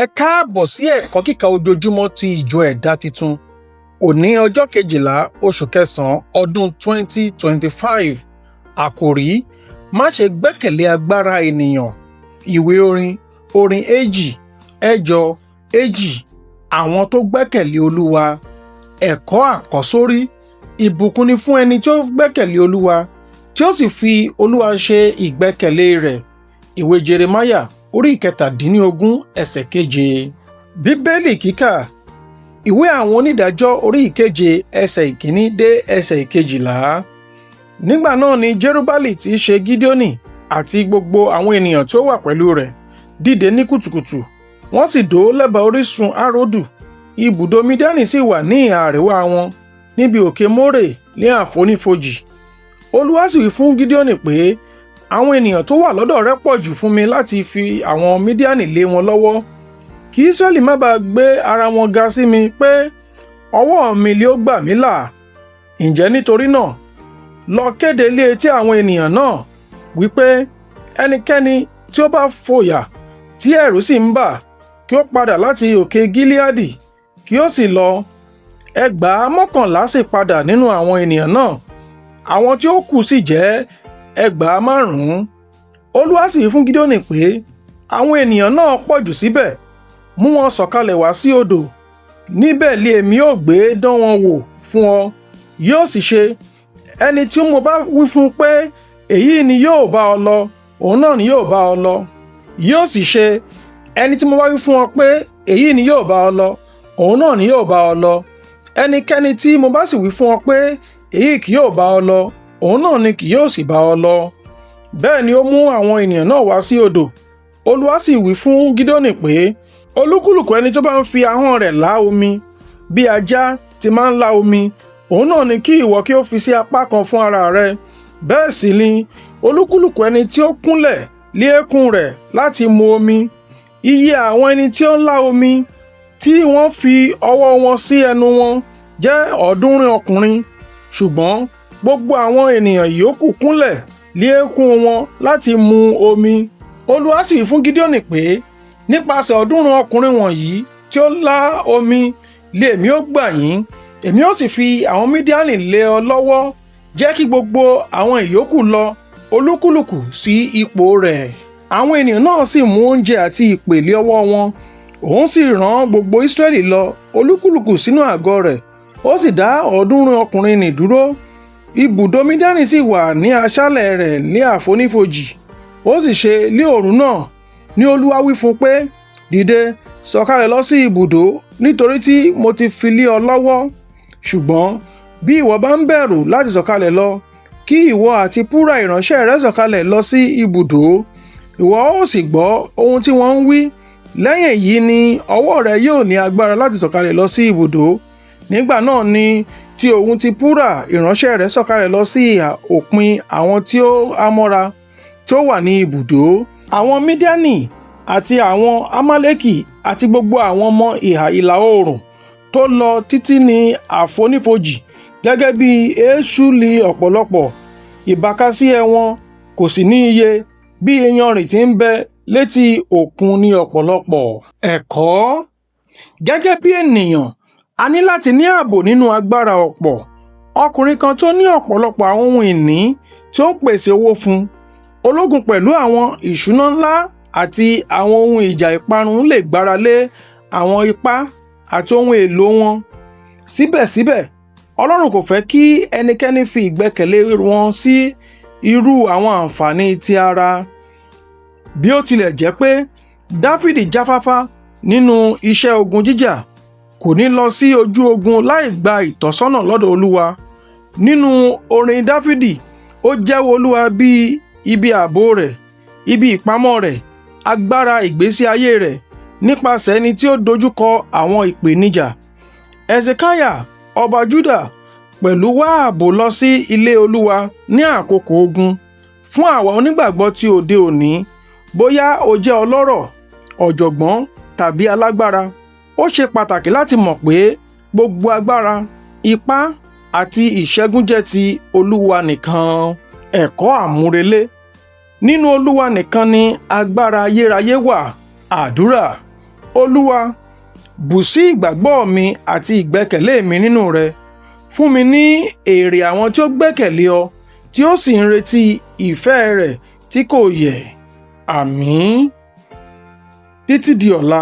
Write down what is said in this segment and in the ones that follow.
Ẹ káàbọ̀ sí ẹ̀kọ́ kíkà ojoojúmọ́ ti ìjọ Ẹ̀dá Titun. Òní ọjọ́ 12 oṣù kẹsàn-án ọdún 2025. Àkòrí: Má ṣe gbẹ́kẹ̀lé agbára ènìyàn. Ìwé orin, orin 2, 8, 2. Àwọn tó gbẹ́kẹ̀lé Olúwa. Ẹ̀kọ́ àkọ́sórí: Ìbùkún ni fún ẹni tí ó gbẹ́kẹ̀lé Olúwa, tí ó sì fi Olúwa ṣe ìgbẹ́kẹ̀lé rẹ̀. Ìwé Jeremáyà orí 17 ẹsẹ̀ 7. Bíbélì kíkà: Ìwé àwọn onídàájọ́ orí 7 ẹsẹ̀ 1 dé ẹsẹ̀ 12. Nígbà náà ni Jerubbaali tí í ṣe Gideoni àti gbogbo àwọn ènìyàn tí ó wà pẹ̀lú rẹ̀ dìde ní kùtùkùtù, wọ́n sì dó lẹ́bàá orísun Harodu. Ibùdó Midiani sì wà ní ìhà àríwá wọn, níbi òkè More ní àfonífojì. Olúwa sì wí fún Gideoni pé, àwọn ènìyàn tó wà lọ́dọ̀ rẹ pọ̀ jù fún mi láti fi àwọn Midiani lé wọn lọ́wọ́. Kí Israẹli má ba gbé ara wọn ga sí mi pé, ọwọ́ mi lé ó gbà mí là. Ǹjẹ́ nítorí náà, lọ kéde lé etí àwọn ènìyàn náà wípé ẹnikẹ́ni tí ó bá fòyà tí ẹ̀rù sì ń bà, kí ó padà láti òkè Gileadi, kí ó sì lọ. 10,000 sì padà nínú àwọn ènìyàn náà, àwọn tí ó kù sì jẹ́ 5,000. Olúwa sì wí fún Gideoni pé, àwọn ènìyàn náà pọ̀ jù síbẹ̀, mú wọn sọ̀kalẹ̀ wá sí odò, níbẹ̀ li èmi ó gbé dán wọn wò fún ọ. Yóò sì ṣe, ẹni tí mo bá wí fún pé, èyí ni yóò bá ọ lọ, òun náà ni yóò bá ọ lọ. Yóò sì ṣe, ẹni tí mo bá wí fún ọ pé, èyí ni yóò bá ọ lọ, òun náà ni yóò bá ọ lọ. Ẹnikẹ́ni tí mo bá sì wí fún ọ pé, èyí kì yóò bá ọ lọ, òun náà ni kì yóò sì bá ọ lọ. Bẹ́ẹ̀ ni ó mú àwọn ènìyàn náà wá sí odò. Olúwa sì wí fún Gideoni pé, olúkúlùkù ẹni tó bá ń fi ahọ́n rẹ̀ lá omi, bí ajá ti máa ń lá omi, òun náà ni kí ìwọ kí ó fi sí apá kan fún ara rẹ. Bẹ́ẹ̀ sì ni olúkúlùkù ẹni tí ó kúnlẹ̀ lé eékún rẹ̀ láti mu omi. Iye àwọn ẹni tí ó ń lá omi, tí wọ́n fi ọwọ́ wọn sí ẹnu wọn, jẹ́ 300 ọkùnrin. Ṣùgbọ́n gbogbo àwọn ènìyàn ìyókù kúnlẹ̀ lé eékún wọn láti mu omi. Olúwa sì wí fún Gideoni pé, nípasẹ̀ 300 ọkùnrin wọ̀nyí tí ó lá omi lé èmi ó gbà yín, èmi ó sì fi àwọn Midiani lé ọ lọ́wọ́. Jẹ́ kí gbogbo àwọn ìyókù lọ, olúkúlùkù sí ipò rẹ̀. Àwọn ènìyàn náà sì mú oúnjẹ àti ìpè lé ọwọ́ wọn. Òun sì rán gbogbo Israẹli lọ, olúkúlùkù sínú àgọ́ rẹ̀. Ó sì dá 300 ọkùnrin nì dúró. Ibùdó Midiani sì wà ní aṣálẹ̀ rẹ̀ ní àfonífojì. Ó sì ṣe lé òru náà ní Olúwa wí fún un pé, dìde, sọ̀kalẹ̀ lọ sí ibùdó, nítorí tí mo ti fi lé ọ lọ́wọ́. Ṣùgbọ́n bí ìwọ bá ń bẹ̀rù láti sọ̀kalẹ̀ lọ, kí ìwọ àti Púrà ìránṣẹ́ rẹ sọ̀kalẹ̀ lọ sí ibùdó. Ìwọ ó sì gbọ́ ohun tí wọ́n ń wí. Lẹ́yìn èyí ni ọwọ́ rẹ yóò ní agbára láti sọ̀kalẹ̀ lọ sí ibùdó. Nígbà náà ni tí òun ti Púrà ìránṣẹ́ rẹ̀ sọ̀kalẹ̀ lọ sí ìhà òpin àwọn tí ó hámọ́ra tí ó wà ní ibùdó. Àwọn Midiani àti àwọn Amaleki àti gbogbo àwọn ọmọ ìhà ìlà oòrùn tó lọ títí ní àfonífojì gẹ́gẹ́ bí eéṣú lí ọ̀pọ̀lọpọ̀, ìbákasíẹ wọn kò sì ní iye, bí iyanrìn tí ń bẹ létí òkun ní ọ̀pọ̀lọpọ̀. Ẹ̀kọ́: Gẹ́gẹ́ bí ènìyàn, a ní láti ní ààbò nínú agbára ọ̀pọ̀. Ọkùnrin kan tó ní ọ̀pọ̀lọpọ̀ àwọn ohun ìní tí ó ń pèsè owó fún, ológun pẹ̀lú àwọn ìṣúná ńlá àti àwọn ohun ìjà ìparun lè gbára lé àwọn ipá àti ohun èlò wọn. Síbẹ̀síbẹ̀, Ọlọ́run kò fẹ́ kí ẹnikẹ́ni fi ìgbẹ́kẹ̀lé wọn sí irú àwọn àǹfààní ti ara. Bí ó tilẹ̀ jẹ́ pé Dáfídì jáfáfá nínú iṣẹ́ ogun jíjà, kò ní lọ sí ojú ogun láì gba ìtọ́sọ́nà lọ́dọ̀ Olúwa. Nínú orin Dáfídì, ó jẹ́wọ́ Olúwa bí ibi ààbò rẹ̀, ibi ìpamọ́ rẹ̀, agbára ìgbésí ayé rẹ̀ nípasẹ̀ ẹni tí ó dojúkọ àwọn ìpèníjà. Hesekiah, ọba Juda, pẹ̀lú wá ààbò lọ sí ilé Olúwa ní àkókò ogun. Fún àwa onígbàgbọ́ ti òde òní, bóyá o jẹ́ ọlọ́rọ̀, ọ̀jọ̀gbọ́n tàbí alágbára, ó ṣe pàtàkì láti mọ̀ pé gbogbo agbára, ipá àti ìṣẹ́gun jẹ́ ti Olúwa nìkan. Ẹ̀kọ́ àmúrelé: Nínú Olúwa nìkan ni agbára ayérayé wà. Àdúrà. Olúwa, bù sí ìgbàgbọ́ mi àti ìgbẹ́kẹ̀lé mi nínú rẹ. Fún mi ní èrè àwọn tí ó gbẹ́kẹ̀lé ọ, tí ó sì ń retí ìfẹ́ rẹ tí kò yẹ̀. Àmín. Títí di ọ̀la,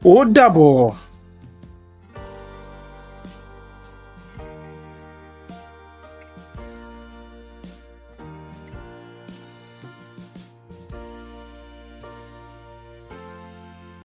ó dàbọ̀.